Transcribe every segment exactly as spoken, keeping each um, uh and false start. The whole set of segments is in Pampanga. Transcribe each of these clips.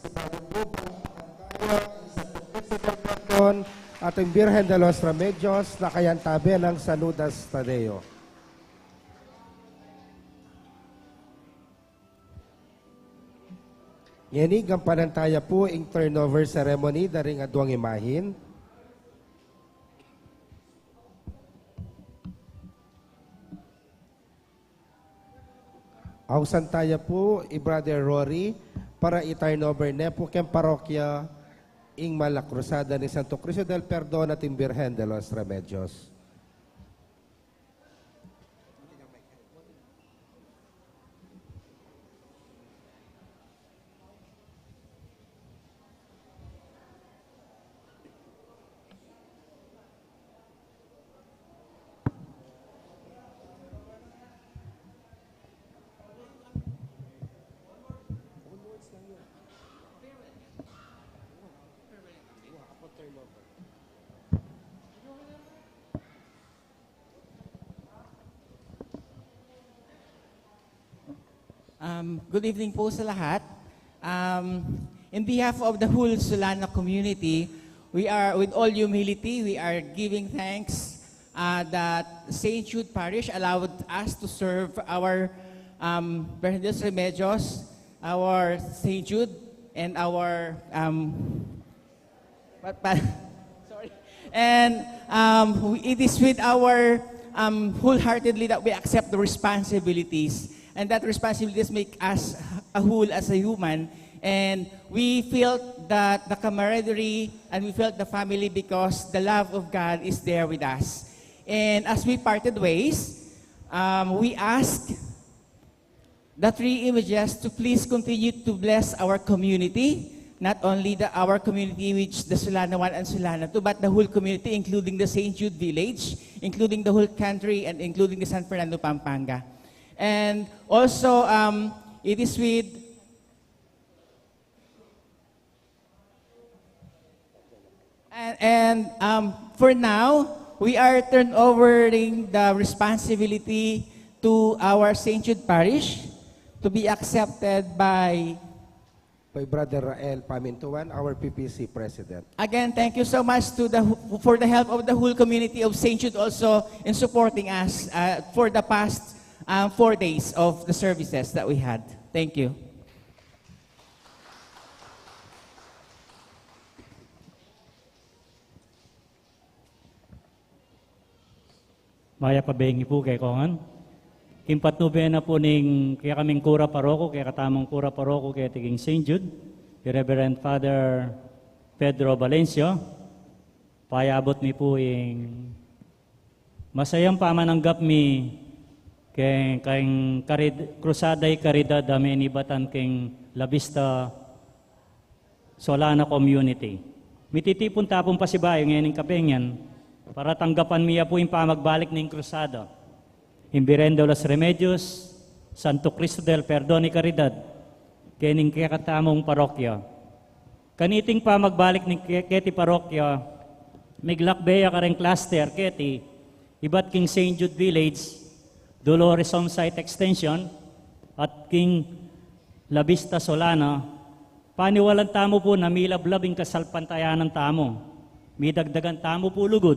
Sigurado po, palatandaan tayo, isang Panginoon, ating Birhen de los Remedios, na kayantabe ng San Judas Tadeo. Ngeni, gampanan taya pu ing turnover ceremony da ring aduang imahin. Ausan taya pu i Brother Rory para i-turnover ne pu keng parokya ing Mala Cruzada ning Santo Cristo del Perdon at ing Birhen de los Remedios. Um, good evening po sa lahat. Um, in behalf of the whole Solana community, we are, with all humility, we are giving thanks, uh, that Saint Jude Parish allowed us to serve our, um, Birhen de los Remedios, our Saint Jude, and our, um, But, but, sorry. And, um, we, it is with our, um, wholeheartedly that we accept the responsibilities. And that responsibilities make us a whole as a human. And we felt that the camaraderie and we felt the family because the love of God is there with us. And as we parted ways, um, we ask the three images to please continue to bless our community, not only the, our community, which the Solana one and Solana two, but the whole community, including the Saint Jude Village, including the whole country, and including the San Fernando, Pampanga. And also, um, it is with And, and, um, for now, we are turnovering the responsibility to our Saint Jude Parish to be accepted by By Brother Rael Pamintuan, our P P C President. Again, thank you so much to the, for the help of the whole community of Saint Jude also in supporting us, uh, for the past, um, four days of the services that we had. Thank you. Mayap a bengi pu kekongan. King patnube na pu ning kekaming kura paroko, kekatamung kura paroko keti king Saint Jude, i Reverend Father Pedro Valencia, payabut mi pu ing masayang pamananggap mi keng, keng karid-, Cruzada y Caridad a menibatan keng La Vista Solana Community. Mititipun ta pung pasibayu ngening kabengian para tanggapan mi ya pu ing pamagbalik ning Cruzada, ing Birhen de los Remedios, Santo Cristo del Perdon y Caridad, kening kekatamung parokya. Kaniting pamagbalik ning ke-, keti parokya, miglakbe ya kareng cluster keti, ibat king Saint Jude Village, Dolores Home Site Extension, at king La Vista Solana, paniwalan tamu pu na milablab ing kasalpantayanan tamu. Midagdagan tamu pu lugud.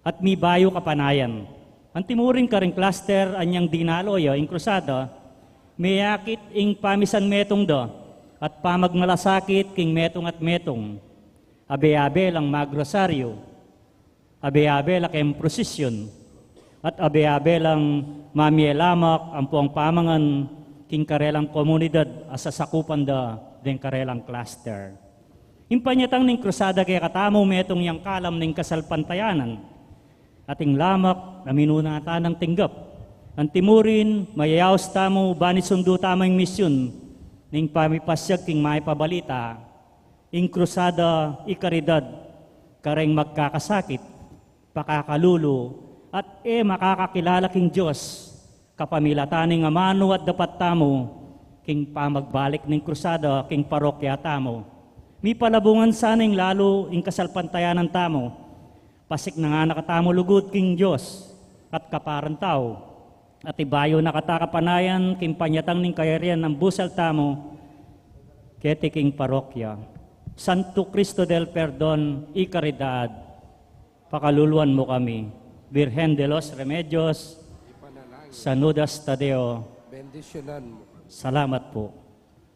At mibayu kapanayan. Antimurin karing cluster anyang dinalo ya ing Cruzada, meyakit ing pamisan metung da, at pamagmalasakit king metung at metung. Abe-abe lang magrosaryu, abe-abe la keng prosesyon, at abe-abe lang mamie lamak ampong pamangan king karelang komunidad a sasakupan da deng karelang cluster. Ing panyatang ning Cruzada kekatamu metung yang kalam ning kasalpantayanan. Ating lamak na minuna ta nang tinggap. Antimurin, mayayaus tamu, banisundu tamu ing misyon ning pamipasyag king Mayap a Balita, ing Cruzada y Caridad, kareng magkakasakit, pakakalulu, at e makakakilala king Dios, kapamilatan ning amanu at dapat tamu, king pamagbalik ning Cruzada, king parokya tamu. Mipalabungan sana ing lalu ing kasalpantayanan tamu. Pasik na ngana katamu lugud king Dios at kapara tau. At ibayu na kata kapanayan king panyatang ning kayarian nang busal tamu, Keti king parokya, Santo Cristo del Perdon y Caridad, pakaluluan mu kami. Virgen de los Remedios, San Judas Tadeo, bendisyonan mu. Salamat po.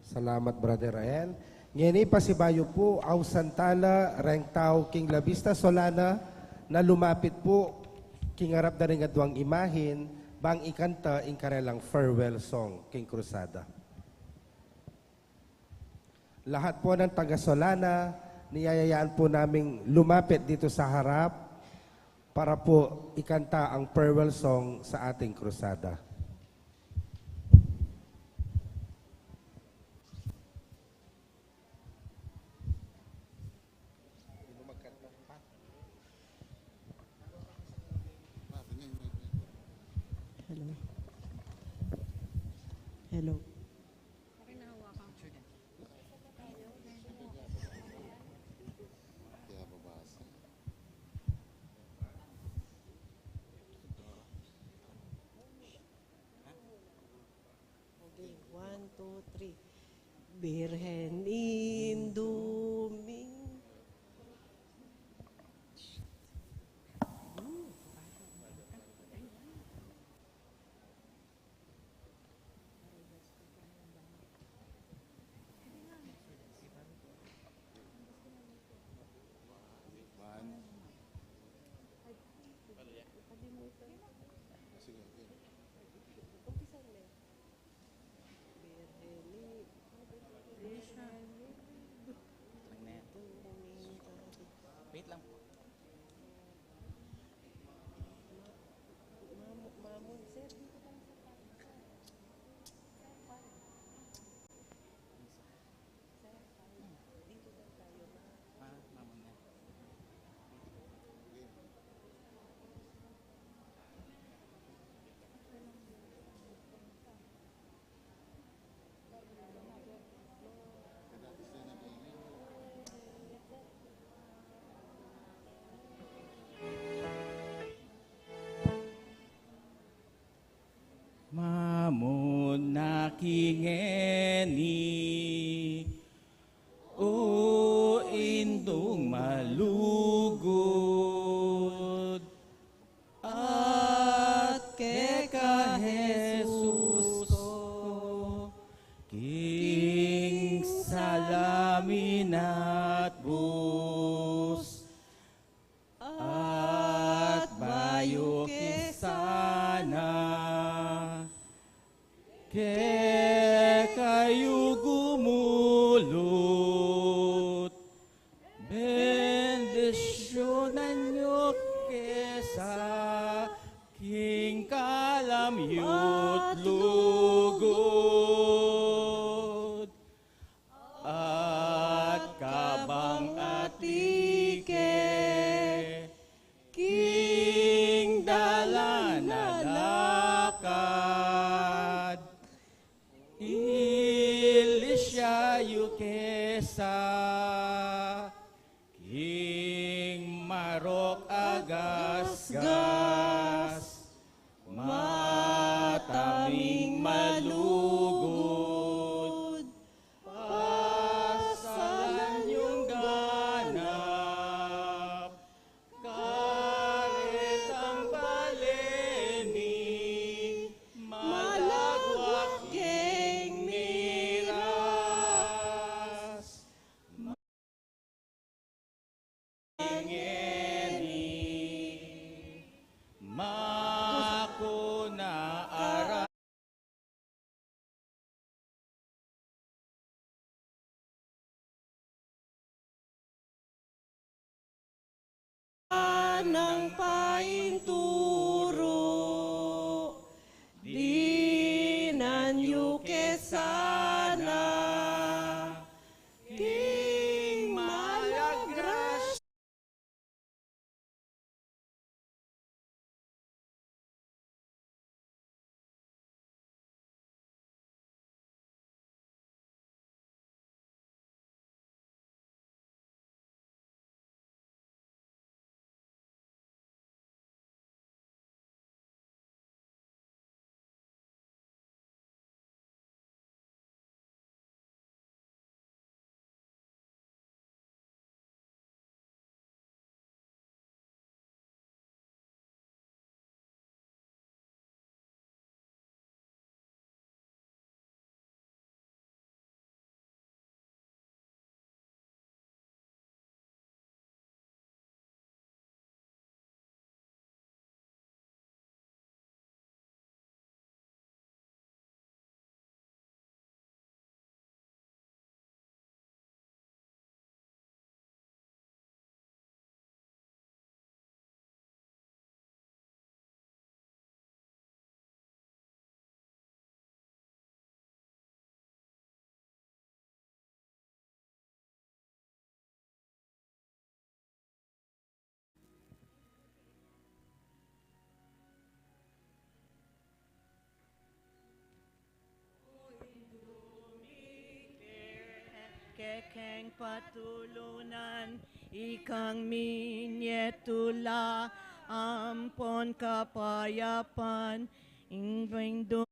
Salamat, Brother Rael. Ngeni pasibayu pu, ausan tala reng tau king La Vista Solana na lumapit pu king arap da ring aduang imahin, bang ikanta ing karelang farewell song king Krusada. Lahat po ng taga Solana, niyayayaan po naming lumapit dito sa harap para po ikanta ang farewell song sa ating krusada. Hello. Hello. Okay, one, two, three. Birhen Indu ming. Wait lang po. Mamun, sir, dito tayo sa taas. Sir, dito daw tayo, ma. Ah, mamun na. Mamun na king ngeni, o Indung malugud, at keka Jesus ko, king salamin at bus, at bayu ke sana kekayu gumulut, bendisyunan yu ke sa king kalam yu't lugud. At kabang atin ke king dalan a lakad, ilisya yu ke sa king marok a gasgas, mataming malugud, pasalan yung ganap, karetang paleni, malagwak keng miras. Ngeni, makuna ara nang painturu, dinan yu ke sana king malagrasya. Ing patulunan, ikang minyetula, ampon kapayapan, ing bendung.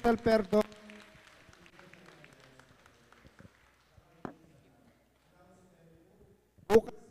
Alberto. Bukas.